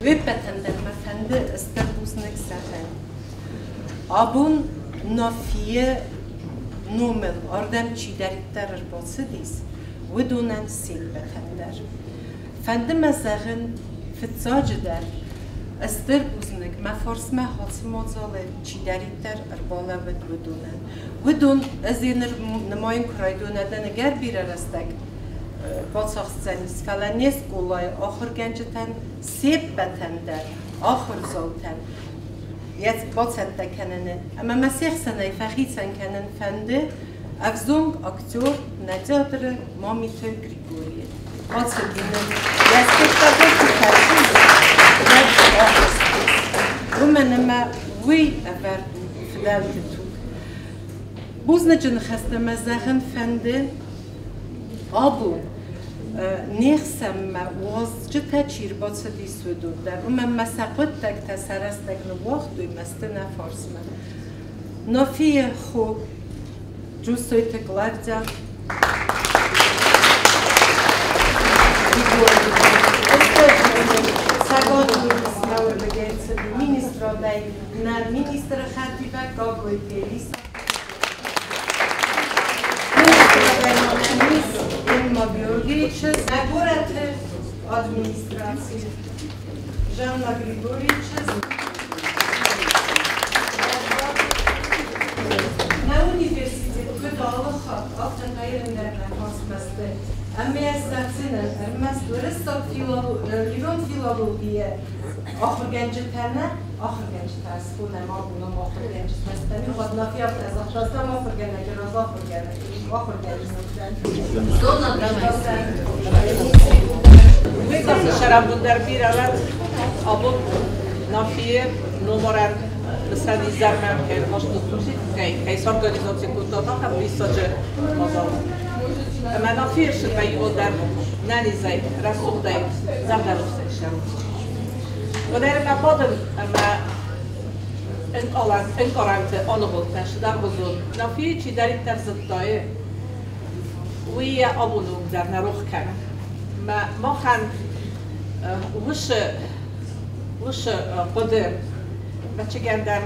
Уе ппӕтӕн дӕр мӕ фӕнды стыр бузныг зӕгъын. Абон Нафийы номыл ардӕм чидӕриддӕр ӕрбацыдис, уыдонӕн се ппӕтӕн дӕр. Фӕнды мӕ зӕгъын, фыццаджыдӕр, стыр бузныг, мӕ фарсмӕ ацы мадзалы чидӕриддӕр ӕрбалӕууыд, уыдонӕн. Уыдон ӕз ныр нымайын куы райдон, ӕдӕн ӕгӕр бирӕ рӕстӕг бацахсдзӕнис, фӕлӕ не скъолайы ахуыргӕнджытӕн се ппӕтӕн дӕр, ахуырдзаутӕн йӕ бацӕттӕ кӕныны ӕмӕ мӕ се хсӕнӕй фӕхицӕн кӕнын фӕнды ӕвзонг актер нӕ театры Мамиты Григорийы. Бацыди нын йӕ спектакль куы кӕсынц, уӕд ахызтис. Уымӕн ӕмӕ уый ӕвӕрд у фыдӕлты туг. Бузныджы ныхӕстӕ мӕ зӕгъын фӕнды абон не хсӕнмӕ уазджытӕ чи рбацыдис, уыдон дӕр. Уымӕн мӕ сӕ хъуыддӕгтӕ сӕ рӕстӕг ныууагътой мӕсты нӕ фарсмӕ. Нафийы хо Джусойты Клавдя Цӕгат Ирыстоны цыди министрадӕй нӕ министры хӕдивӕг Гаглойты Элиса. Эмма Георгиевичы нӕ горӕты администраци Жанна Григорьевичы Нӕ университет куыд алы хатт, афтӕ та ирон фарсмӕсты ӕмӕ сӕцынӕн ӕрмӕст уырыссаг ирон филологийы ахуыргӕнджытӕ нӕ, ахуыргӕнджытӕ схонӕм абоном ахуыргӕнджытӕ стӕм уӕд нӕхи ахуыргӕнӕджы раз ахуыргӕнӕг Сӕраппонд бирӕ лӕг абон Нафийы номарӕн мысӕн изӕрмӕ кӕй ӕрхастой, кӕй сорганизаци кодта, ахӕм диссаджы мадзал. Ӕмӕ Нафийы сыдмӕ иууылдӕр нӕнизӕй, рӕсугъдӕй, зӕрдӕрухсӕй ссӕрут. Уӕдӕй ма бадын ӕмӕ ӕнкъарӕнты аныгъуылдтӕн сыдӕргъуызон. Нафийы чидӕриддӕр зыдтайы, уый йӕ абоны онг дӕр нӕ рох кӕны. Махӕн уыцы хъуыды мӕчыгӕн дӕр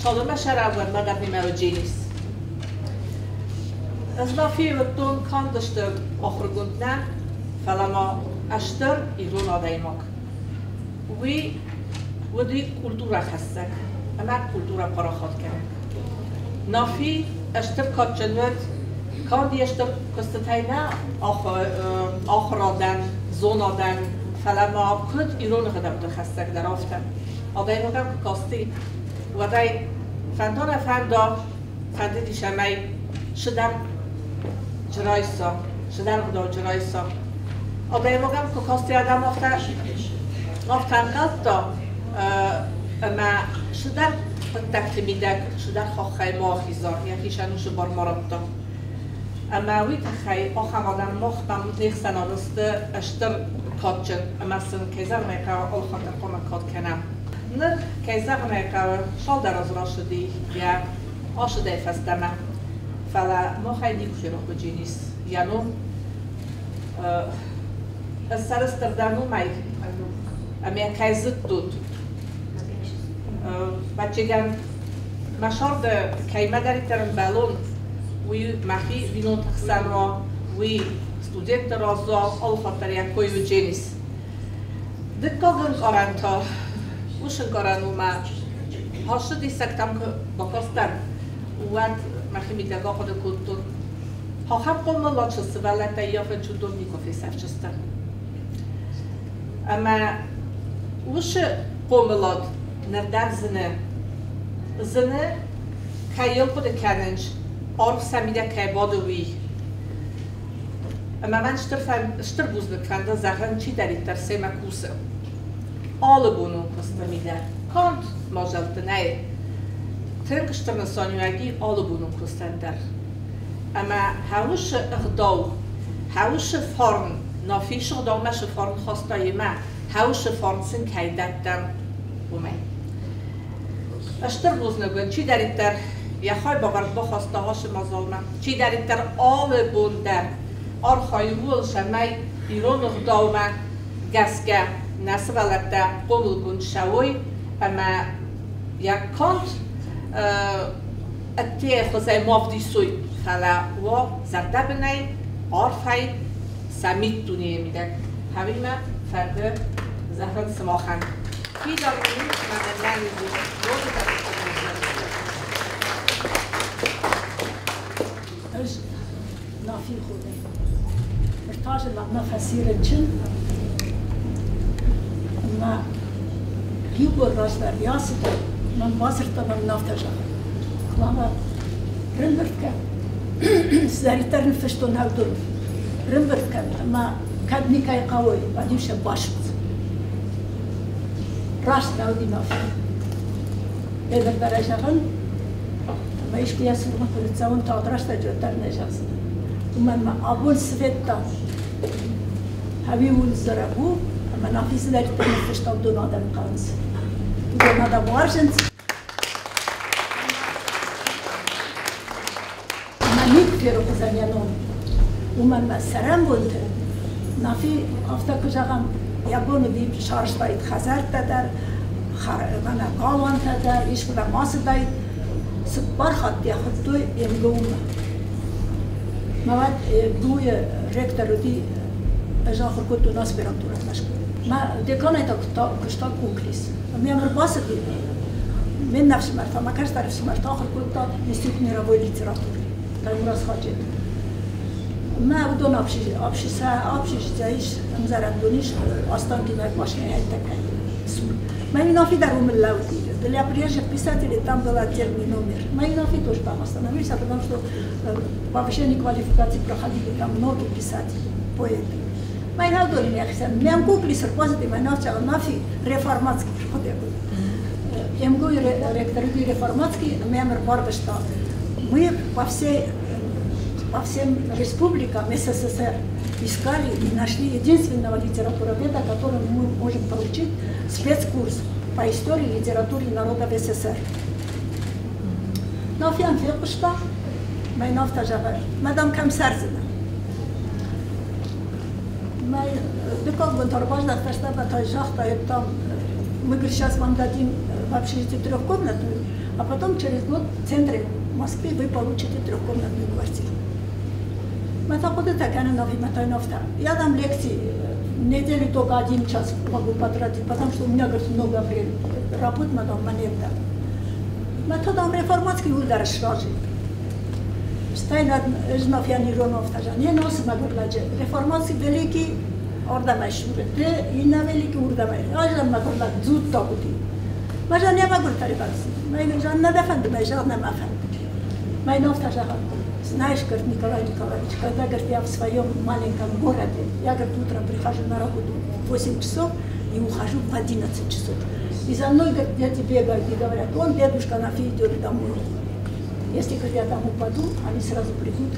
Саломӕ сӕрӕвӕр мадӕрнимӕ уыдженис. Ӕз Нафийы уыдтон канд стыр ахуыргонд нӕ, фӕлӕ ма стыр ирон адӕймаг. Уый уыди культурӕхӕссӕг ӕмӕ культурӕ парахатгӕнӕг. Нафи стыр кадджын уыд канд йе стыр куыстытӕй нӕ ахуырадӕн, зонадӕн, фӕлӕ ма куыд ирон ӕгъдӕутты хӕссӕг дӕр, афтӕ. Адӕймагӕн куы касти, уӕд ӕй фӕнда нӕ фӕнда, фӕндыдис ӕмӕй цыдӕр райса, цыдӕр ӕгъдауджы райса. Адӕймагӕн куы касти, адӕм афтӕ ӕнхъӕлдта, ӕмӕ цыдӕр хъуыддӕгты мидӕг цыдӕр хаххӕй ма ахиза, йӕхи сӕнусы бар ма радта. Ӕмӕ уый тыххӕй ахӕм адӕм махмӕ не хсӕнады сты стыр кадджын, ӕмӕ сын, кӕй зӕгъын ӕй хъӕуы, алыхатт дӕр хъуамӕ кад кӕнӕм. Ныр, кӕй зӕгъын ӕй хъӕуы, цалдӕр азы рацыди йӕ ацыдӕй фӕстӕмӕ, фӕлӕ махӕй никуы ферох уыдженис йӕ ном. Ӕз сӕрыстыр дӕн уымӕй, ӕмӕ кӕй зыдтут, Баччегӕн мӕ сӕрды кӕимӕдӕриддӕр ӕмбӕлон, уый мӕхи бинонты хсӕн уа, уый студентты раз уа, алыхатт дӕр йӕ кой уыдженис. Дыккаг ӕнкъарӕн та уыцы ӕнкъарӕн у мӕ хӕссы диссӕгтӕм куы бакастӕн, уӕд мӕхимидӕг ахъуыды кодтон, ахӕм хъомылады сывӕллӕттӕ ййафын чудон никуы фесӕфдзыстӕм. Ӕмӕ уыцы хъомылад ныр дӕр зыны. Зыны, кӕй йыл хъуыды кӕнынц, арф сӕ мидӕг кӕй бады, уый. Ӕмӕ мӕн стыр бузныг фӕнды зӕгъын, чидӕриддӕр семӕ кусы. Алы бонон куысты мидӕг канд мадзӕлтты нӕй. Тынг стыр нысаниуӕг и алы бонон куыстӕн дӕр. Ӕмӕ хӕуысы ӕгъдау, хӕуысы фарн, Нафисы гъдаумӕ цы фарн хаста йемӕ, хӕуысы фарн сын кӕй дӕттӕм, уымӕй. Стыр бузныг уын, чидӕриддӕр йӕ хайбавӕрд бахаста ацы мадзалмӕ, чидӕриддӕр алы бон дӕр архайы ууыл, цӕмӕй ирон ӕгъдаумӕ гӕсгӕ Нӕ сывӕллӕттӕ хъомылгонд ссӕуой ӕмӕ йӕ канд ӕддейы хуызӕй ма вдисой, фӕлӕ уа зӕрдӕбынӕй, арфӕй сӕ миддунейы мидӕг. Хӕуимӕ фӕнды зӕгъын сымахӕн. Фидар у мӕнӕ нӕниз у, ноджыдӕр Ӕз Нафи хонын. Ӕртазы мӕнмӕ фӕци рынчын ӕмӕ иу раздӕр ацыд, мӕн бадзырдта мӕ мын афтӕ зӕгъы: Клава, рымбырд кӕн, цыдӕриддӕр ныффыстон ӕвдон, рымбырд кӕн ӕмӕ кӕд никӕй хъӕуой, уӕд-иу сӕ басудз. Раст нӕ уыди Нафи. Ӕвӕрдӕрӕй зӕгъын, ӕмӕ искуы йӕ цурмӕ куы ныццӕуын, тагъд рӕстӕджы уӕддӕр нӕ зӕгъдзынӕн. Уымӕн мӕ абон цы федтам, хӕуиуыл зарӕг у, ӕмӕ Нафи цыдӕриддӕр ныффыста, уыдон адӕм хъӕуынц. Уыдон адӕм уарзынц. Ӕмӕ никуы ферох уыдзӕн йӕ ном. Уымӕн мӕ цӕрӕнбонты Нафи, афтӕ куы зӕгъӕм, йӕ бон уыди сарӕзтаид хӕдзӕрттӕ дӕр, мӕнӕ галуантӕ дӕр, искуыдӕм ацыдаид. Цыппар хатты йӕ хуыдтой МГУ-мӕ. Мӕ уӕд МГУ-йы ректор уыди, ӕз ахуыр кодтон аспирантурӕ Мӕскуыйы. Мӕ деканӕй та куыста Куклис. Ӕмӕ йӕм ӕрбацыди ме ннӕ ӕфсымӕртӕ, мӕ кӕстӕр ӕфсымӕртӕ ахуыр кодта Институт мировой литературы Таймураз Хаджет. Мӕ уыдон общежитие ис, ӕмдзӕрӕндон ис Останкинойы башняйы хӕйттӕ цур. Мӕ Нафи дӕр уым лӕууыди. Для приезжих писателей там был отдельный номер. Мой Нафи тоже там остановился, потому что повышение квалификации проходили там многие писатели, поэты. Мӕ наудони мӕхицӕн мӕм куклис ӕрбацыди, мӕ нафчагъ Нафи реформатский приходил. МГУ ректор реформатский мӕм ӕрбарвыста. Мы по всем республикам СССР искали и нашли единственного литературоведа, которому мы можем получить спецкурс по истории и литературе народов СССР. Нафиан фехъуыста, мӕ нафта зӕгъы, мадам кӕм цӕрдзынӕ? Мӕ дыккаг бон та ӕрбаздӕхт фӕстӕмӕ та загъта, там мы, говорит, сейчас вам дадим в общежитии трехкомнатную, а потом через год в центре Москвы вы получите трехкомнатную квартиру. Мӕ та хъуыдытӕ кӕнын ӕви мӕ та нафта. Я дам лекции в неделю только один час могу потратить, потому что у меня, говорит, много времени. Работ мадам монета. Мӕ та дам реформатский уылдӕр сразы. Стӕй ӕз Нафиан ирон афтӕ не носы мӕгуыр лӕджы. Реформаци великий ардӕм ӕй ды иннӕ великий уырдӕм ӕй. Ӕз мӕгуыр лӕг дзуттаг уыди. Мӕ жан я мӕгуыр тӕригъӕд. Мӕ жан нӕ дӕ фӕнды, мӕ зӕгъ нӕ мӕ фӕнды. Мӕ нафта зӕгъа, знаешь, говорит, Николай Николаевич, когда, говорит, я в своем маленьком городе, я, говорит, утром прихожу на работу в 8 часов и ухожу в 11 часов. И за мной, говорит, дети бегают и говорят, он, дедушка Нафи, идет домой. Если, говорит, я там упаду, они сразу придут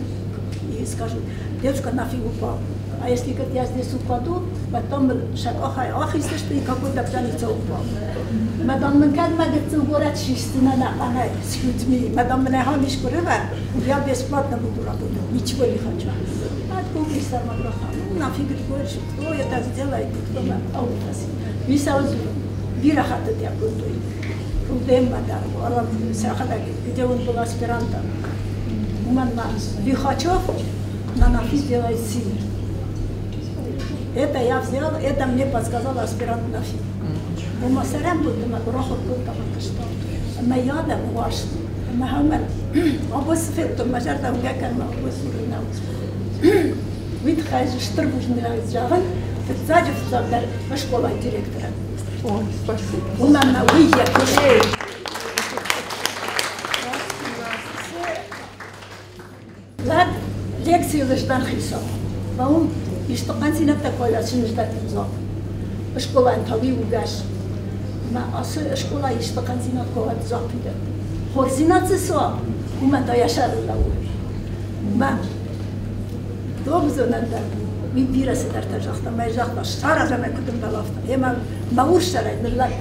и скажут, дедушка Нафи упал. А если, говорит, я здесь упаду, потом шакохай ахизысты и какой-то пьяница упал. Мадам мын кӕд мӕ гыццыл горӕт систынӕн ӕнӕхъӕнӕй с людьми, мадам мын ахӕм искуы рывӕр, я бесплатно буду работать, ничего не хочу. А куклис ну нафиг говоришь, кто это сделает, кто ауфас. Висауз бирӕ хӕттытӕ кодтой. РУДМ-мӕ дӕр, сӕхӕдӕг, где он был аспирантом. Уымӕн ма Лихачев на Нафи сделает сильно. Это я взял, это мне подсказал аспирант Нафи. Уымӕ цӕрӕнбонты мӕ ахуыр кодта мӕ куыста. Ӕмӕ йӕ адӕм уарзтой. Ӕмӕ уымӕн абон цы федтон, мӕ зӕрдӕ уынгӕг кӕны, абон дзурын нӕу. Уый тыххӕй стыр бузныг зӕгъын фыццаджы фыццагдӕр скъолайы директорӕн. Ой, спасибо. Уымӕн мӕ уый йӕ куыст. Лӕг лекцийыл сдӕн хицау. Уым исты хъӕндзинӕдтӕ куы сын сдӕттын дзуапп. Скъолайӕн та уый у гӕс. Мӕ ацы скъолайы исты хъӕндзинад куы уӕд дзуапп дӕтты. Хорздзинад дзы цы уа, уымӕн та йӕ сӕрыл лӕууы. Мӕ добзонӕн дӕр уый бирӕ цыдӕртӕ загъта. Мӕ загъта, саразӕм ӕй куыд ӕмбӕлы, афтӕ. Емӕ мӕ урс сӕрӕй ныллӕг.